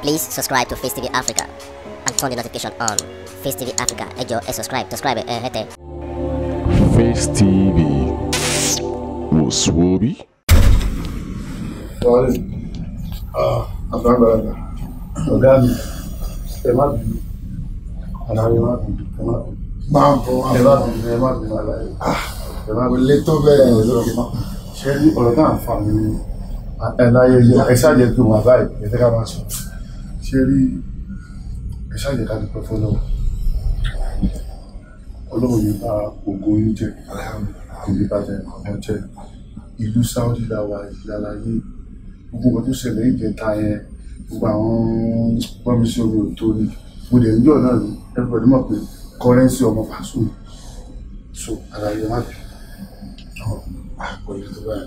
Please subscribe to Face TV Africa and turn the notification on. Face TV Africa, ẹ jọ̀ọ́ ẹ subscribe, subscribe ẹ hẹ́tẹ̀. Face TV wò sùwòbí. Sorry. Àgbàlagbà. Ọ̀gá mi, ẹ má bínú. Àlàyé má bínú, ẹ má bínú. Máa bọ̀ wá. Ẹ má bínú, ẹ má bínú àlàyé. Ẹ má Kò bínú. lè tó bẹ́ẹ̀ lókè. Ṣé rí ọ̀rọ̀ náà fà mí ní ẹ láyé yẹ ẹ ṣáàjẹ́ pé wọ́n báyìí ẹ fẹ́ ká máa sọ. Ṣé rí ẹ ṣáàjẹ́ ká dúpẹ́ fọlọ́run. Ọlọ́run yìí bá ògo yín jẹ́, kò ní bá jẹ́ ọ̀kan jẹ́. Ìlú Saudi la wà ìlàlàyé. Gbogbo nǹkan tó ṣẹlẹ̀ ìjẹta yẹn, gbogbo àwọn gbọ́nmi sí omi ò tó ni. Mo dẹ̀ ń yọ̀ náà ni everybody mọ̀ pé currency ọmọ Paso ni. So àlàyé má bínú. Kò lè tó bẹ́ẹ̀.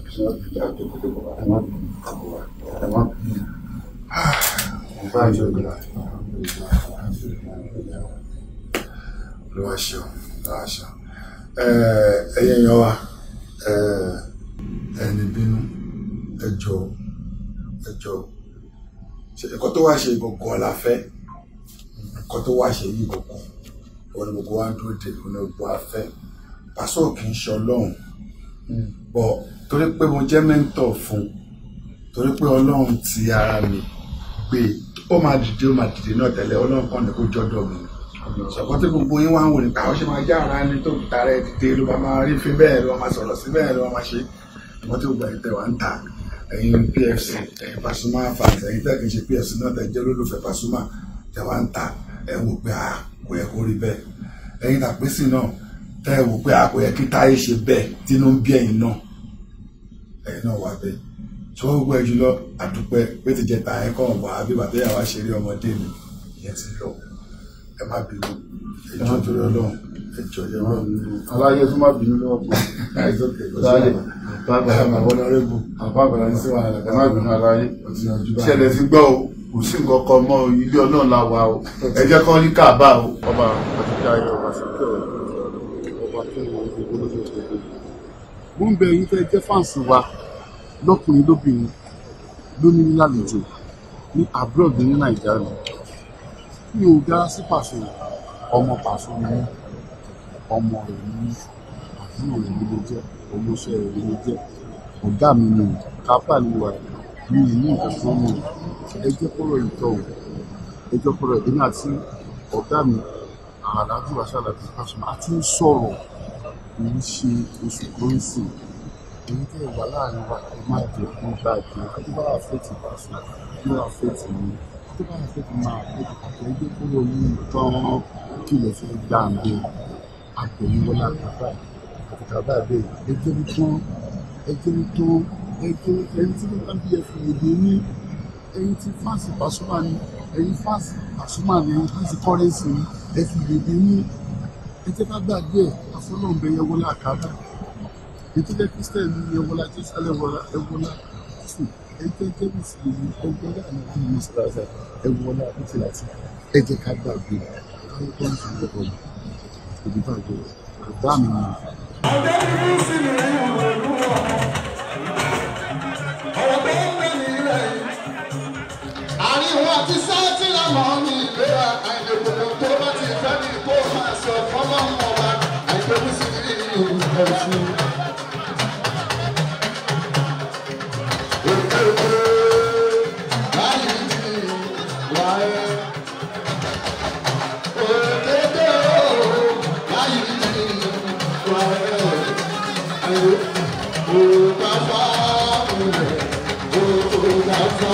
Ẹ má bínú. Ẹ má bínú. Ẹ má bínú. Mo bá ìjọ ìgbà. Olúwa ṣeun, Olúwa ṣeun. Ẹ̀yin èèyàn wa, ẹni bínú, ẹ jọ̀ọ́, ẹ jọ̀ọ́. Ṣé nǹkan tó wá ṣe gangan la fẹ́? Nǹkan tó wá ṣe yìí gangan, òun ni gbogbo wa ń dúró dè, òun ni gbogbo wa fẹ́. Paso kì í ṣe Ọlọ́run. Bọ̀ torí pé mo jẹ́ mentor fún, torí pé Ọlọ́run ti ara mi gbé, ó máa dìde náà tẹ́lẹ̀, Ọlọ́run kan ní kó jọ́dọ̀ mi. Ṣọ̀kan tí gbogbo yín wá ń wò nípa àwọn ṣe máa já ara ẹni tó fi tara ẹ dìde ló bá máa rí fi bẹ́ẹ̀ ló máa sọ̀rọ̀ sí bẹ́ẹ̀ ló máa ṣe. Ṣùgbọ́n tí gbogbo ẹ̀yin tẹ̀ wá ń ta, ẹ̀yin PFC, ẹ̀yin Pasuma fans, ẹ̀yin tẹ̀ kì í ṣe PFC náà tẹ̀ jẹ́ olólùfẹ́ Pasuma tẹ̀ wá ń ta, ẹ̀ wò pé a kò yẹ kó rí bẹ́ẹ̀. Ẹ̀yin tàpésì náà tẹ̀ wò pé a kò yẹ kí Táyé ṣe bẹ́ẹ̀ tínú ń bí ẹ̀yin náà. Ẹ̀yin náà wà bẹ́ẹ̀. Ṣé wọ́n gbogbo ẹ̀ jùlọ àdúpẹ́ pé ti jẹ ta ẹ̀ kàn wá bí bàtẹ́yà wá ṣe rí ọmọdé mi, ìyẹn ti lọ. Ẹ má bínú, ẹ jọ̀ọ́ torí Ọlọ́run, ẹ jọ̀ọ́ ẹ má bínú. Aláyé tó má bínú lọ́wọ́ pọ̀. It's okay, kò sí Láyé, wàhálà. bàbá Honorable, bàbá àgbàlagbà sí wàhálà. ẹ má bínú aláyé. Ó ti yanjú báyìí. Ṣẹlẹ̀ ti gbọ́ o, kò sí nǹkan kan mọ́ o, ilé Ọlọ́run la wà o. Ẹ jẹ́ kán rí kàbá o. Ọba àtúntò ayé ọba sókè ọ̀rọ̀ ọba tó ń wo gbogbo lójú gbogbo. Mo ń bẹ ẹ̀yin tẹ́ jẹ́ fáǹsì wa lọ́kùnrin lóbìnrin lónílé lálejò ní abroad ní Nàìjíríà. Mi ò dá sí Paso, ọmọ Paso ni mí, ọmọ rẹ̀ ni mí, àbúrò rẹ̀ ni mo jẹ́, ọmọọṣẹ́ rẹ̀ ni mo jẹ́, ọ̀gá mi ni o, kápá ni wà, mi ò ní nǹkan kan mọ̀. Ẹ jẹ́ kọ́rọ̀ ìtọ́ o, ẹ jẹ́ kọ́rọ̀ èmi àti ọ̀gá mi, Alhaji Wasiu Alabi Pasuma, a ti ń sọ̀rọ̀ kò ń ṣe oṣù kan sìn. Èyí tẹ́ ẹ wà láàrin wa, ẹ má jẹ́ kó bàjẹ́. Kó tó bá affect Paso, yóò affect mi. Kó tó bá affect mi, máa affect Paso. Ẹ jẹ́ kọ́rọ̀ yìí tán kí lè fẹ́ gbà ń bẹ́ẹ̀. Àgbẹ̀yìnwọlá kàbá àti kàbá bẹ́ẹ̀. Ẹ jẹ́ kó tán, ẹ jẹ́ kó tán, ẹ jẹ́ ẹni tí wọ́n bá bí ẹ fi èdè ní, ẹ̀yin tí fáǹsì Pasuma ni, ẹ̀yin fáǹsì Pasuma ni, ẹ̀yin fáǹsì currency ni, ẹ fi èdè ní. Ẹ jẹ́ ká gbàgbé ẹ̀, àfọlọ́ǹbẹ yẹn wọlé àkàbà. Èyí tó jẹ́ Christian ni ẹ wọlá Jésù, ẹ wọlá ẹ wọlá Jésù. Ẹ jẹ́ jẹ́ Mùsùlùmí, ẹ wọlá ànábì Mùsùlùmí, ẹ wọlá Mùsùlùmí. Ẹ jẹ́ ká gbàgbé ẹ̀, káyọ̀ tó ń fi ọ̀rọ̀ òbí bàjẹ́ ọ̀gá mi ni. Àríwá ti sátì lámọ̀ ní ìlera àìlè gbogbo tó bá ti fẹ́ ní kó máa sọ fọ́lọ́mù ọba àìlè sí ìlú ẹ̀sìn. Òkèèrè láyé ní wáyé. Òkèèrè láyé ní wáyé. Àìlè òkàfà múlẹ̀ òkàfà.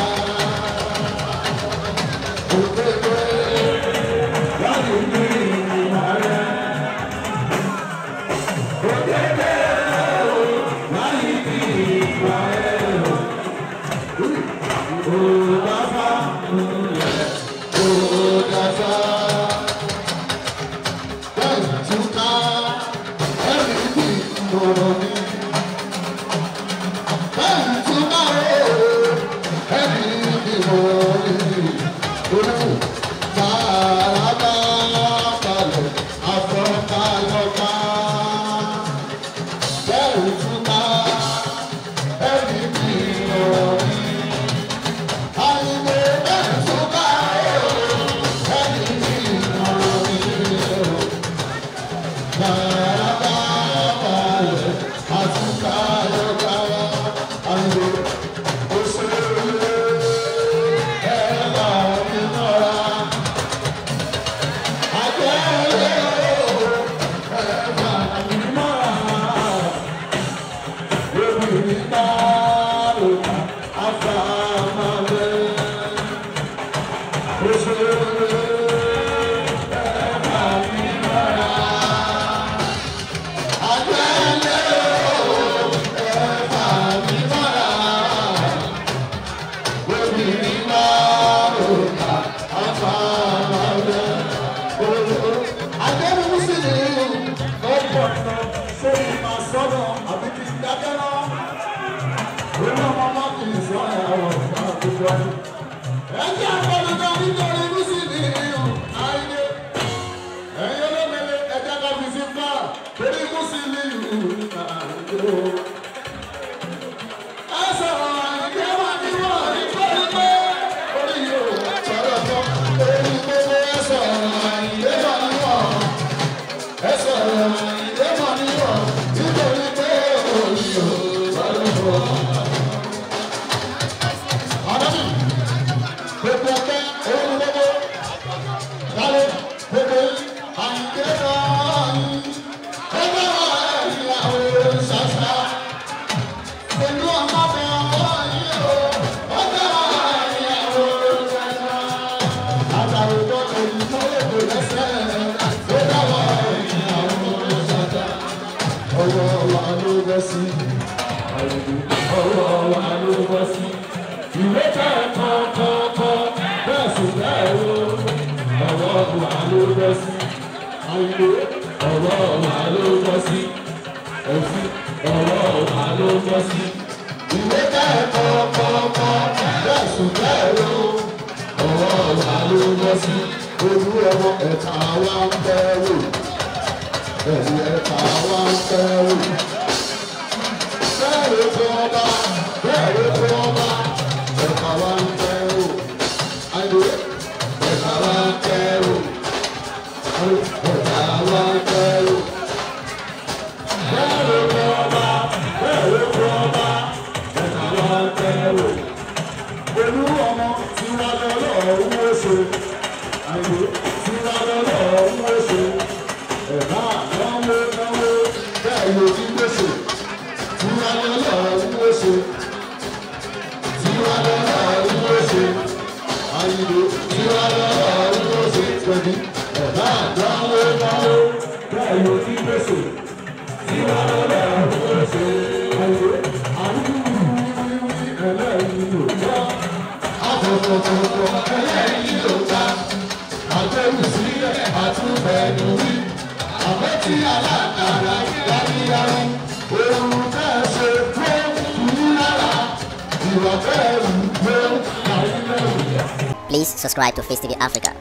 Please subscribe to Face TV Africa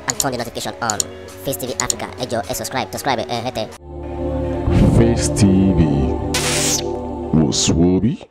and turn the notification on. Face TV Africa, ẹ jọ̀ọ́ ẹ subscribe, subscribe ẹ hẹ́tẹ̀. Face TV was Swoby.